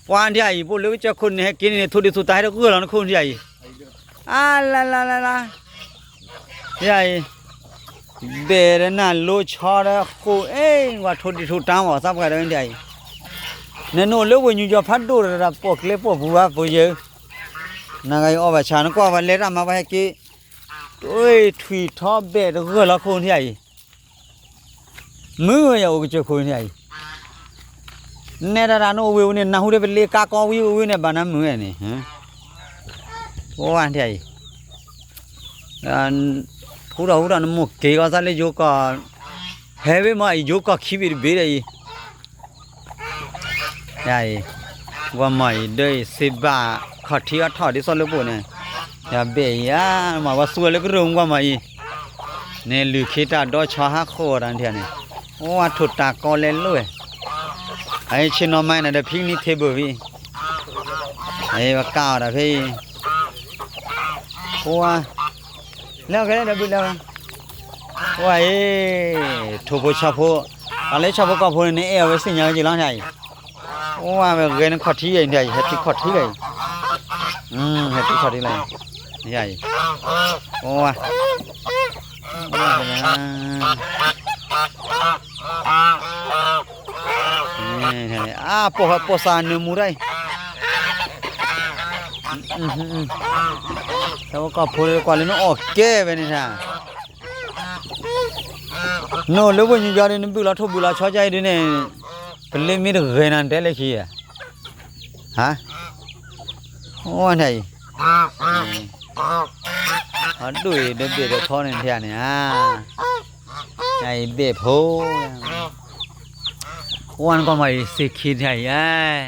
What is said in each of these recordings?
ပှၤထံၣ်အံၤ ပအိၣ်လၢကစၢၢ်ခိၣ်န့ၣ် ဟဲက့ၤန့ၣ် ထိၣ်ဒံးထိၣ်တၢ်ဟဲတဂၢၢ်လီၤနခိၣ်ထံၣ်အံၤ, အါလါလါလါလါ, ထံၣ်အံၤ, ဘဲၣ်ဒီးနၤလိဆီဒီးဃိၣ်အ့ၣ် ဝဲထိၣ်ဒံးထိၣ်တၢ်မး သးပှၢ်ဒီးထံၣ်အံၤ, နနအိၣ်လၢဝ့ၢ်ညူကၠီၤဖးဒိၣ်ဒီး ပိာ်ကျဲပိာ်ပူၤဘၣ်ပယဲၢ်, နဂၤအံၤအီၣ်ဘၣ်ဆၣ် နကွၢ်ပှၤလဲၤတၢ်မၤပှၤဟဲက့ၤ, ထွံၣ်ထီဘဲၣ်တဂၢၢ်လီၤခိၣ်ထံၣ်အံၤ မုၢ်ဝဲယအိၣ်ကစၢၢ်ခိၣ်န့ၣ်အံၤ, နဲဒၣ်တၢ်နအိၣ်ဝ့ၢ်ဝဲန့ၣ် နၢ်ဟူဒီးပလ့ကါကီဝံၤဝံၤန့ၣ် ဘၣ်နၤမုၢ်ဝဲန့ၣ်, အိၣ်ဝဲထံၣ်အံၤ, ဟူထီၣ်ဟူထီၣ်နမိၢ်က့ၤကီသးလၢယိၤကီၢ်, ဟဲဝဲမ့ၢ်အံၤယိၤကီၢ်ခံဘ့ၣ်တဘ့ၣ်ဒီးအံၤ ယၤအံၤ, ကွၢ်မီၢ်အံၤ ဒၢအံၤ စ့ဘၣ်ခီၣ်ထံးအီၣ်ထီၣ်ဒ်သိးလၢပအိၣ်န့ၣ်, ယဘဲၣ်အံၤဧါ, မ့ၢ်ပှၤသူဝဲလၢကရၢၢ်မူကွၢ်မီၢ်အံၤ, န့ၣ်လုၢ်ခ့တၢ်ဒီဆီဟါဃိၣ်တၢ်ထံၣ်န့ၣ်, အိၣ်ဝဲထိၣ်တၢ်ကီလဲၤလိၣ်ဝဲ, အအံၤဆ့ၣ်နီၤမၤနၤဒီး picnic table ဖဲအံၤ, အအံၤပကးအီၤဒီးဖဲအံၤ, အိၣ်ဝဲ, လဲၤအီၤကလဲၤဒီးဘုလၢဝဲ, အိၣ်ဝဲအံၤ, ထိၣ်ဖိဆီဖိ, ပှၤလၢဆီဖိကီၢ်ဖိန့ၣ် နအဲၣ်အီၤဝဲသ့ၣ်ညါဝဲက့ၤလီၤန့ၣ်အံၤ, အိၣ်ဝဲဂဲၤနခီၣ်ထံးအံၤန့ၣ် ဟဲတုၤခီၣ်ထံးလီၤအံၤ, ဟဲတုၤခီၣ်ထံးလီၤအံၤ, ယၤအံၤ, အိၣ်ဝဲ, အိၣ်ဝဲ အပိာ်ဟဲပိာ်သးနၢမူဒၣ်အံၤ, ကီၢ်ဖိကွၢ်လၢနအီၣ်ကဲဝဲန့ၣ်, နအိၣ်လၢဝ့ၢ်ညူကၠီၤဒီး နဘုၣ်လီၤထိၣ်ဘုၣ်လီၤဆီကါအံၤဒ်န့ၣ်, ပလ့မ့ၢ်တဂဲၤနၤတဲလၢခံဧါ, ဟါ, အိၣ်ဝဲန့ၣ်အံၤ, အဒိၣ်အံၤဒီးဘ့ၣ်ဒီးထီန့ၣ်ထံၣ်န့ၣ်ဧါ, အံၤဘ့ၣ်ဖိ, အိၣ်ဝဲနကီၢ်မးအံၤ စ့ခံထံၣ်အံၤဧါ,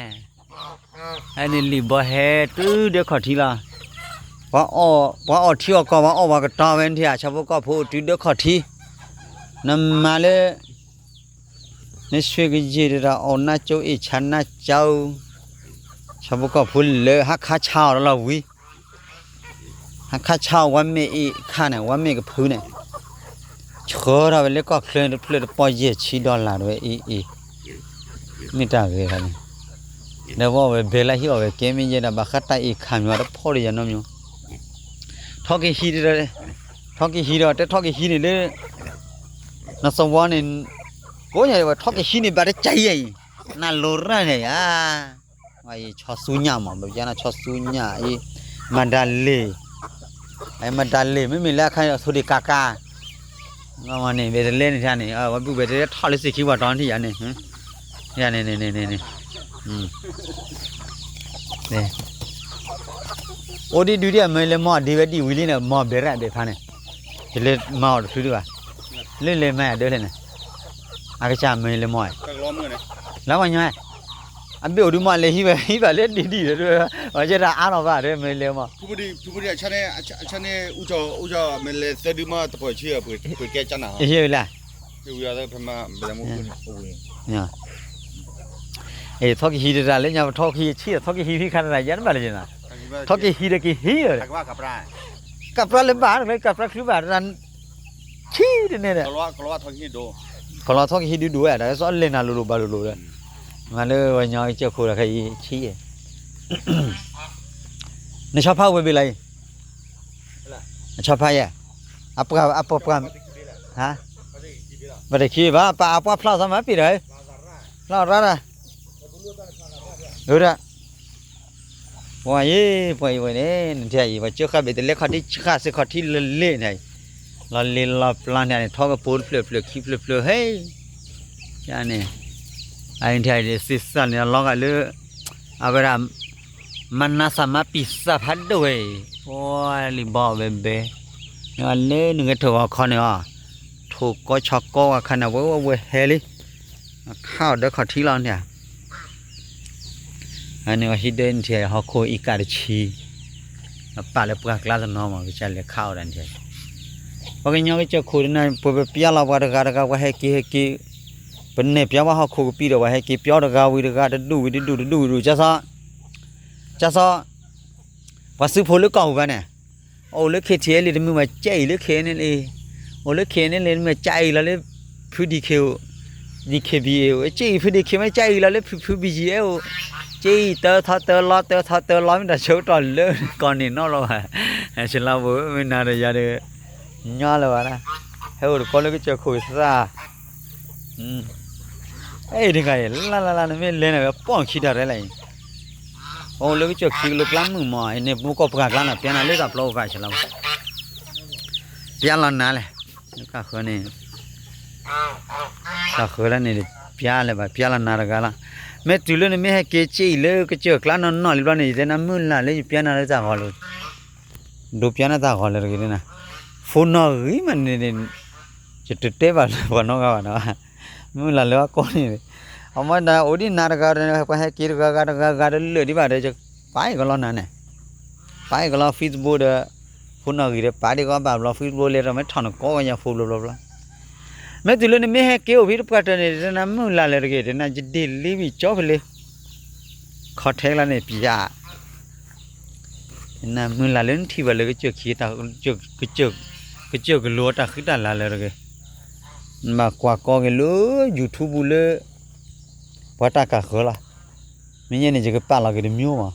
အန့ၣ်လံာ်ဘီဟဲတုၤဒၢခီၣ်ထံးလီၤ, ပှၤအီၣ်ထံအီၣ်ကီၢ် ပှၤအီၣ်ပှၤကတီၤဝဲန့ၣ်ထံၣ်ဧါ, ဆီဖိကီၢ်ဖိအိၣ်တုၤဒၢခီၣ်ထံး, နမၤလၢ နဆှ့ကယံာ်ဒီး အီၣ်နါကၠိအ့ၣ်ဆါနါကၠိ, ဆီဖိကီၢ်ဖိလၢဟးခါဆါအီၤဒီးလီၤဝံၤ, ဟးခါဆါအီၤဝဲမ့ၢ်အ့ၣ်ခါန့ၣ် ဝဲမ့ၢ်ကဖုန့ၣ်, ဆှၢထီၣ်ဝဲလၢကီၢ်ချၢတဖျၢၣ်တပီၢ်ယဲၢ်ဆံ dollar ဒီးဝဲအ့ၣ်အ့ၣ်, မ့ၢ်တၢ်ဂ့ၤလီၤန့ၣ်, ဒီးပအီၣ်ဝဲဘဲလၢဟံၣ်အီၣ်ဝဲကဲမ့ၢ်ယဲဒၣ် ဘၣ်ဃးတၢ်အ့ၣ်ခါမ့ၢ်တဖီၣ်ဒီးယၤနီတမံၤ, ထီၣ်က့ၤဟံးဒီး ထီၣ်က့ၤဟံးဒီး တဲထီၣ်က့ၤဟံးန့ၣ်လၢ နသဝီန့ၣ် ကိးညါဝဲ ထီၣ်က့ၤဟံးန့ၣ် ဘၣ်တကၢ်ယဲအံၤ နလိၤရၣ်န့ၣ်ဧါ, ဆီဆူညၣ်မး ပကနၣ်ဆီဆူညၣ်အံၤ မၤဒါလ့ၤ, မၤဒါလ့ၤ မ့မ့ၢ်လၢအခါန့ၣ် အသိဒ့ၣ်ကးကး န့ၣ် ဘဲတလဲန့ၣ်န့ၣ် ဝဲဘုၣ်ဘဲတလဲထီၣ်လၢသ့ၣ်ခံပှၤတီၤန့ၣ်ယၤန့ၣ်, ယၤန့ၣ်န့ၣ်န့ၣ်န့ၣ် အိၣ်ဒံးဒုးဒံးအမ့ၢ်လဲၤမီၢ်ဒံးဝဲဒံးဝံၤလံန့ၣ် မီၢ်ဘဲရၣ်ဘဲဖးန့ၣ်, ယလဲၤမၤအီၤတဖုဒံးဘၣ်, လၢလဲၤမၤအဒၢလဲၣ်န့ၣ်, အကစၢ်မ့ၢ်လဲၤမီၢ်, လၢမညီ, အဘ့ၣ်အိၣ်ဒုးမီၢ်လဲၤဟံးဝဲ ဟံးဘၣ်လၢဒံးဒံးဒီး အဝဲကဲတၢ်အါထီၣ်ဘၣ်ဒီးမ့ၢ်လဲၤမီၢ်, ဖုဖုဒံးအဆၢန့ၣ် အဆၢန့ၣ် အူကၠီမ့ၢ်လဲၤသၢဒုးမီၢ်တပှၢ်ဆံ ပှ့ၤကဲကၢ်နၤ, ယဲဝဲလၢ ထီၣ်ကဟံးတရၣ်လၢညါ ပထီၣ်ကဟံးဆံး ထီၣ်ကဟံးဖံးခါတရၣ် ယၤတဘၣ်လၢယၤ, ထီၣ်ကဟံးဒီးကဟံးဒီး, ကပြၣ်လၢဘၣ် ကပြၣ်ချုးဘၣ်တရၣ်, ဆံးတန့ၣ်ဒီး, ကလီၤထီၣ်ကဟံးဒုးဒိၣ်ဝဲ တၢ်ကစီၣ်လဲၤနၤလိၤလိၤဘၣ်လိၤလိၤဒီး, မ့ၢ်လၢပှၤညီကစၢၢ်ခိၣ်ဒီးခဲအံၤဆံး, နဆီဖါအိၣ်ဝဲဘ့ၣ်လၢအံၤ, နဆီဖါယဲ, အပှၤ အပှၤ ပှၤ ဟါ, ဘၣ်တခံဘၣ် ပှၤအပှၤဖျါသးမၤပ့ၤဒီး, ဖျါရၣ်ဒီး, ဒၣ်, ပှၤအံၤ ပှၤအံၤဝဲန့ၣ် နထံၣ်အံၤ ပှၤကၢဃာ်ဘ့ၣ်တလဲခီၣ်ထံး ဃာ်စ့ၢ်ခီၣ်ထံးလၢလ့ၣ်န့ၣ်, လီၤလ့လီၤပျါန့ၣ် ထီၣ်ကပိာ်တဖျၢၣ်ဖျၢၣ်ခံဖျၢၣ်ဖျၢၣ်ဟဲ, န့ၣ်, အံၤနထံၣ်အံၤ စ့စၢ်န့ၣ် အလီၤဂာ်လၢ အဝဲဒၣ် မၤနၢ်သးမၤပံာ်သးဖးဒိၣ်ဝဲအံၤ, ပှၤလံၤဘီအီၤဘဲဘဲ, လၢနဂဲၤထၢၣ်ဂီၤခီန့ၣ်အီၤ, ထိၣ်ကီဆီကီဝဲခါန့ၣ် ဝဲဝဲဟဲလံ, ခါအီၤဒၢခီၣ်ထံးလီၤန့ၣ်, အန့ၣ်အဟံးဒၢနထံၣ်ဟီၣ်ခိၣ်အံၤကးတဆံ, အပာ်လၢပှၢ်ကျါတနီၤမး ကစၢ်လဲၤခါအီၤဒၣ်နထံၣ်, ပှၤကညီကစၢၢ်ခိၣ်တနၤ ပပျါလီၤပှၤတဂၤတဂၤ ပှၤဟဲက့ၤဟဲက့ၤ, ပနဲၣ်ပျါပှၤဟီၣ်ခိၣ်ကပံာ်ဒီး ပှၤဟဲက့ၤပျါတဂၤဝံၤတဂၤ တဒူၣ်ဝံၤတဒူၣ် တဒူၣ်ဝံၤတဒူၣ် ကၢ်စီ ကၢ်စီ ပှၤစုဖိလၢကီၢ်ပူၤဘၣ်န့ၣ်, အိၣ်လၢ KTLA တမုာ်ဘၣ် ကၢ်အံၤလၢ KNLA, အိၣ်လၢ KNLA တမုာ် ကၢ်အံၤလီၤလၢ ဖု DK အိၣ်, DKBA အိၣ်, ကၢ်အံၤဖု DK မ့ၢ် ကၢ်အံၤလီၤလၢဖု ဖု BGF အိၣ်, က့အံၤတၢထီတၢလီတၢထီတၢလီ မ့ၢ်တၢ်ဆၢကတီၢ်လၢကိးန့ၣ်နီတဘျီဘၣ်, ဆလါဘိမ့ၢ်နၤဒီးယၤဒီး ညီလၢၤဘၣ်ဒၣ်, ဟဲအိၣ်တကိးလၢကစၢၢ်ခိၣ်သၣ် အ့ၣ် တဂၤအံၤ လၢ်လၢ်လၢ် နမ့ၢ်လဲၤန့ၣ် ဝဲပိာ်ခံတၢ်ရဲလၢအံၤ, အိၣ်လၢကစၢၢ်ခံကလိကျါမုၢ်မး အံၤန့ၣ် ပကိးပှၤကျါန့ၣ် ပျါနၤလၢတၢ်ပျီအိၣ်ဘၣ်ဆလါဘိ, ပျါလီၤနၤလဲၣ်, တၢ်ဃၢန့ၣ် တၢ်ဃၢလၢန့ၣ် ပျါလၢၤဘၣ် ပျါလီၤနၤတဂၤလီၤ, မ့ၢ်တုၤလၢနမ့ၢ်ဟဲက့ၤက့အံၤလၢကစၢၢ်ကျါနီၢ်နီၢ်လံဘျီန့ၣ် ယတဲနၤမုၢ်လၢ်လၢယပျါနၤလၢတၢ်ဂီၤလၢၤ ဒိးပျါနၤတၢ်ဂီၤလၢၤတဂ့ၤန့ၣ်, ဖိနီၣ်ဂံၢ်မးန့ၣ်န့ၣ်, ယတတဲဘၣ်လၢပှၤနီတဂၤဘၣ်နီၤ, မုၢ်လၢ်လၢအကိးန့ၣ်, အမ့ၢ်ဒၣ်အိၣ်ဒံးနၤတဂၤဒီး ပှၤဟဲက့ၤတဂၤဂၤတဂၤဂၤတလၢာ်ဒံးဘၣ်ဒီး ပာ်အံၤကလီနၤန့ၣ်, ပာ်အံၤကလီ Facebook ဒီး ဖိနီၣ်ဂံၢ်ဒီး ပာ်ဒံးကီးဘၣ်ဘျီ Facebook လဲၤဒီးမ့ၢ်ထီၣ်နကိးဝဲညါဖိဘျီဘျီဘျီ, မ့ၢ်တုၤလၢနမ့ၢ်ဟဲက့ၤအိၣ်ဖဲတပှၢ်တၢၢ်န့ၣ် တနၤမုၢ်လၢ်လၢၤတဂ့ၤ တနၤယဒ့ၣ်လံဘံၣ်ကၠီဖဲလံ ခီထဲလၢန့ၣ်ပျး, နမုၢ်လၢ်လၢနထံၣ်ဘၣ်လၢကစၢၢ်ခံ, ကစၢၢ်ကလိအတၢ်ဃံတၢ်လၤလၢတဂ့ၤ, နဘၣ်ကွၢ်ကီက့ၤလၢ YouTube ပူၤလၢ ပှၤတၢ်ကၢ်ဃၢလီၤ, မ့ၢ်ညဲန့ၣ် ယကပာ်လီၤက့ၤတမျိုးမး,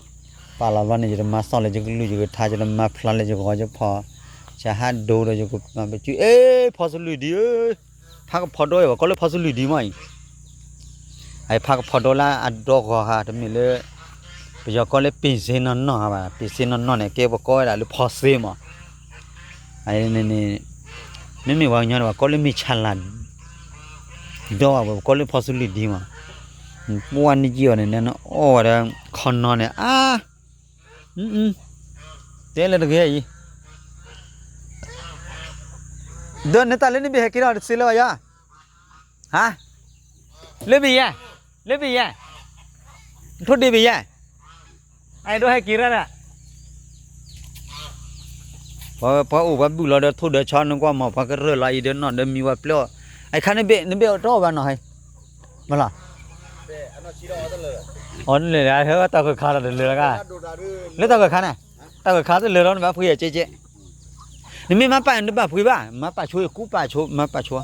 ပာ်လီၤဘျီန့ၣ် ယတမၤသီၣ်လၢယကလုၢ်ယကထါ ယတမၤဖျါလၢယဂီၤယဖီ, ယဟးဒိဒီးယကမၤပစု အ့ ဖီစလွံၢ်ဒံဧၢ ဖးကဖီဒိဝဲ ကိးလၢဖီစလွံၢ်ဒံမးအံၤ, အဖးကဖီဒိလၢအဒိဂီၤဟါ တမ့ၢ်လၢ ပယီၤကိးလၢပ့ၢ်စ့နီၢ်နီၢ်ဘၣ်, ပ့ၢ်စ့နီၢ်နီၢ်န့ၣ် ကဲပကိးဝဲဒၣ်လၢဖီစ့မး, န့ၣ် မ့မ့ၢ်ပှၤကညီန့ၣ် ပှၤကိးလၢမ့ၢ်ဆၣ်လၤ ဒီးပကိးလၢဖီစလွံၢ်ဒံမး, ပှၤနံၣ်ကံအီၤန့ၣ် နအီၣ်ဝဲဒီး ခီနီၤန့ၣ် အါ တဲလၢတဂ့ၤအံၤ, ဒီးနတၢ်လၢနဘ့ၣ်ဟဲက့ၤထီၣ်တသ့လၢၤဘၣ်ယၤ, ဟါ, လၢဘ့ၣ်ယဲ, လၢဘ့ၣ်ယဲ, ထိၣ်ဒ့ဘ့ၣ်ယဲ, အဒိဟဲက့ၤရၣ်ဒၣ် ပှၤအိၣ်ပှၤဘုၣ်လီၤဒီးထိၣ်ဒီးဆီနကွၢ်မး ပှၤကရၢၢ်လီၤအံၤဒီးနီၢ်ဒီးမံၤဝဲပျဲအီၤ, အခါနဘ့ၣ် နဘ့ၣ်တအီၣ်ဘၣ်နီၤဟဲ, မလီၤ, အီၤနလဲၤလၢတၢ်ဃၢၤခါဒီးတလၢာ်လၢၤ, လၢတၢ်ဃၢၤခါန့ၣ်, တၢ်ဃၢၤခါတလၢာ်လီၤနဘၣ်ဖှံအီၤကဲကဲ, နမ့ၢ်မၤပာ်နတဘၣ်ဖှံဘၣ် မၤပာ်ဆိအံၤကူပာ်ဆိ မၤပာ်ဆိ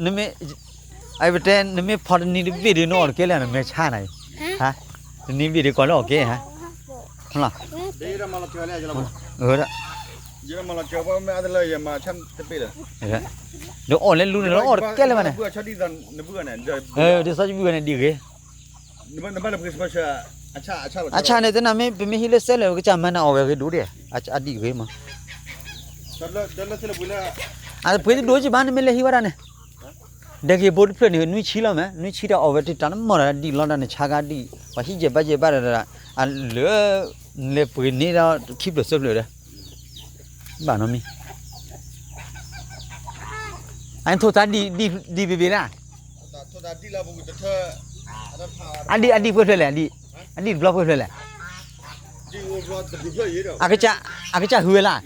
နမ့ၢ် အဝဲတဲ နမ့ၢ်ဖီတနံၤတဘ့ၣ်ဒီး နအီၣ်တကဲလၢနမဲာ်ဆါနၤအံၤ, တနံၤဘ့ၣ်ဒီး ကွၢ်လၢအီၣ်ကဲဧါ, လီၤ, ဒီးအီၣ်လၢလူန့ၣ်လီၤ အီၣ်တကဲလၢၤဘၣ်န့ၣ်, ဒ်သိးယဘုၣ်ဝဲန့ၣ်ဒ်ဂ့ၤ, အဆၣ်န့ၣ် တနၤမ့ၢ် ပမ့ၢ်ဟံးလၢစဲလၢာ် ကစၢ်မၤနၤအီၣ်ဝဲဂ့ၤဒိၣ်ဒဲး, အဒံၣ်ဂ့ၤမး, အပှ့ၤတဒိၣ်ကဘၣ် နမ့ၢ်လဲၤဟံးဝဲဒၣ်န့ၣ် ဒဲက့ၤဘိတဖျၢၣ်န့ၣ် နွံဆံလီၤမး, နွံဆံတၢ်အီၣ်ဝဲတံၢ်တၢ်နမီၢ်ဒီး ဒံၣ်လီၤတၢ်န့ၣ် ဆါကါဒံၣ်, ပှၤဟံးယဲၢ်ဘါယဲၢ်ဘါဒီး အလၢ လဲၤပှ့ၤန့ၢ်ဒီးခံဖျၢၣ်သၢဖျၢၣ်ဒီး ဘၣ်နီတမံၤ, အထိၣ်သးဒံၣ်ဘ့ၣ်ဘ့ၣ်လၢ အဒံၣ် အဒံၣ်ပှဲၤဖျၢၣ်လဲၣ်, အဒံၣ်တဘျီပှဲၤဖျၢၣ်လဲၣ်, အဒံၣ် အကစၢ် အကစၢ်ဟုဝဲလၢ်,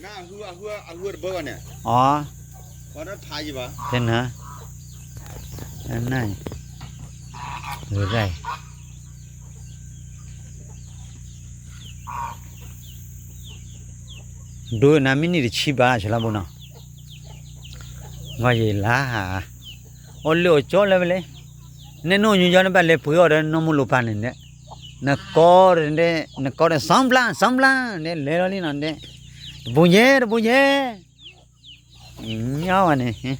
အ ဖဲနၤ, န ဒိနၤမံနံၣ်တဆံဘၣ်ဆလါဘိနီၤ, ဝါယံၤလါ, အိၣ်လၢအိၣ်ကၠီလၢဝဲလဲၣ်, နဲနအိၣ်ညိယီနဘၣ်လဲၤပှ့ၤအီၣ်ဒီးနီၢ်မူလိာ်ပၤန့ၣ်, နကီ, နကီဒီး စီဘျါ စီဘျါ နဲလဲၤလီၤလံနီၤ, တပူၤညဲ တပူၤညဲ ညါဝဲန့ၣ်,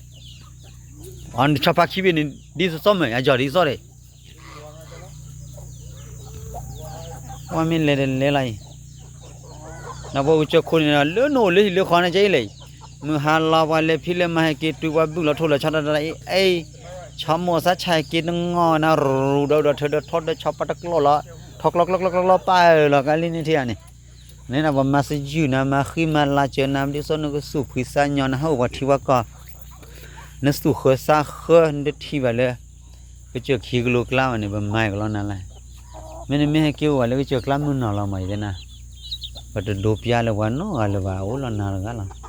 အီၤနဆီဖါခံဘ့ၣ်န့ၣ် ဒ်သိးသိးမ့ၢ် အယီၤဒ်သိးဒီး, ဝဲမ့ၢ်လဲၤတလဲၤလီၤအံၤ, နပှၤကစၢၢ်ခိၣ်န့ၣ် လၢနအိၣ်လၢဟံၣ်လၢဃီန့ၣ်ကဲအံၤလဲၣ်, မုၢ်ဟါလီၤပှၤလဲၤဖံးလဲၤမၤဟဲက့ၤတုၤပှၤဘုၣ်လီၤထိၣ်လီၤဆီတၢ်တၢ်အံၤ, ဆီမိၢ်သးဆါဟဲက့ၤတငီၢ်နၤ ရူၤဒီးဒီးထၢဒီးထီဒီးဆီပှၤတကျီၢ်လီၤ, ထီကျီကျီကျီကျီပာ်လီၤကလံၤန့ၣ်ထံၣ်ဧါန့ၣ် န့ၣ်နပှၤမၤသယုၢ်နၤ မၤဃံမၤလၤစၢၤနၤ ဒ်သိးနကသူၣ်ဖှံသးညီ နဟးအိၣ်ပှၤထံပှၤကီၢ်, နသူၣ်ဃၢသးဃၢ နတထံၣ်ဘၣ်လၢ ကစၢၢ်ခံကလိကျါဘၣ်န့ၣ် ပမၤကလီနၤလၢ်, မ့ၢ်နမ့ၢ်ဟဲက့ၤအိၣ်ဝဲလၢကစၢၢ်ကျါမုၢ်နီၢ်လီၤမး ယတဲနၤ, ပတဒိးပျါလၢပှၤနီတဂၤလၢၤဘၣ် အိၣ်လီၤနၤတဂၤလီၤ,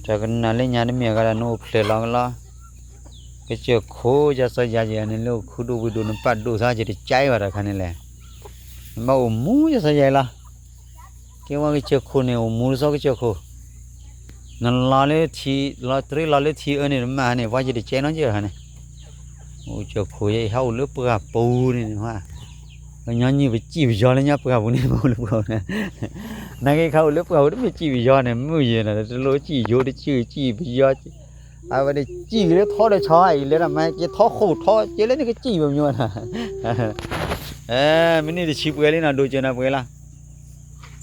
တၢ်ကနၣ်လၢညါတမ့ၢ်အဂၤဒီး နအိၣ်ဖျဲၣ်လီၤကလီ ကစၢၢ်ခိၣ်ယၤစီၤယၤယၤန့ၣ် လၢအိၣ်ခူဒိၣ်ဝံၤဒိၣ် နပာ်ဒိၣ်သး ယတကဲဘၣ်တခါန့ၣ်လဲၣ်, နဘၣ်အိၣ်မူယၤစီၤယၤယၤလီၤ, ကဲဝဲကစၢၢ်ခိၣ်န့ၣ် အိၣ်မူလၢစီၤကစၢၢ်ခိၣ်, နလီၤလၢထံ, လီၤတရံးလီၤလၢထံအၢန့ၣ် တမၤန့ၣ် ပှၤယတကဲနီတဂၤန့ၣ်, အိၣ်ကၠီၢ်ခိၣ်ယဲအံၤ ဟဲအိၣ်လၢပှၢ်ပူၤန့ၣ်, ကညီနုၢ်ပစံၣ်ပယီၤလၢညါပှၢ်ပူၤန့ၣ် မ့ၢ်အိၣ်လၢပှၢ်ပူၤန့ၣ်, နာ်က့ခါအိၣ်လၢပှၢ်ပူၤတမ့ၢ်စံၣ်ပယီၤန့ၣ် မုာ်ယဲၢ်နီၤ တလိၣ်စံၣ်ယိၤတစံၣ်စံၣ်ပယီၤ, အဝဲန့ၣ်စံၣ်က့ၤလၢထီဒီးဆီအံၤ လဲၤတၢ်မၤက့ၤထီဃိၣ်ထီကဲလၢနကစံၣ်ပမညိနီၤ, မ့ၢ်န့ၣ်တဆံပှဲၤလံနီၤ ဒိၣ်စၢၤနၤပှဲၤလီၤ,